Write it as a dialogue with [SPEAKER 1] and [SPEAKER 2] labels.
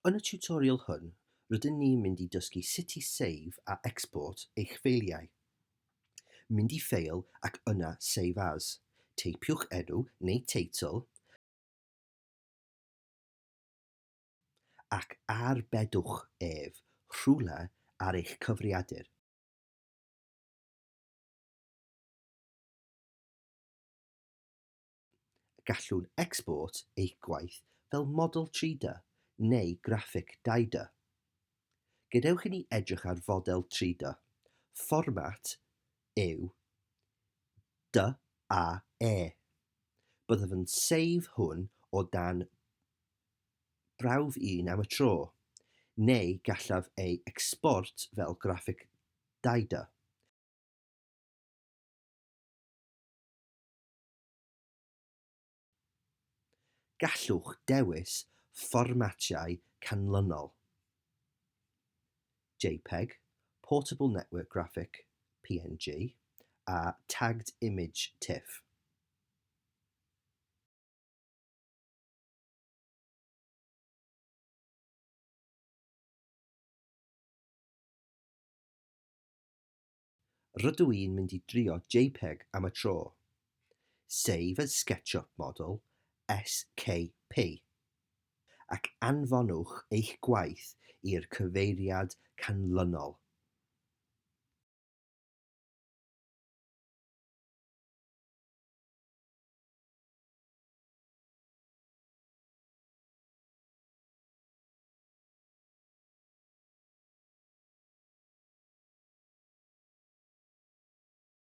[SPEAKER 1] Yn y tiwtorial hwn, rydyn ni'n mynd i dysgu sut i save a export eich ffeiliau. Mynd i Ffeil ac yna Save As. Teipiwch enw neu teitl ac arbedwch ef rhywle ar eich cyfrifiadur. Gallwn export eich gwaith fel model 3D neu graffig 2D. Gadewch i ni edrych ar fodel 3D. Fformat yw DAE. Byddaf yn save hwn o dan brawf un am y tro, neu gallaf ei export fel graffig 2D. Gallwch dewis fformatiau canlynol: JPEG, Portable Network Graphic (PNG) a Tagged Image (TIFF). Rydw i'n mynd i drio JPEG am y tro. Save as SketchUp Model, SKP. Ac anfonwch eich gwaith i'r cyfeiriad canlynol.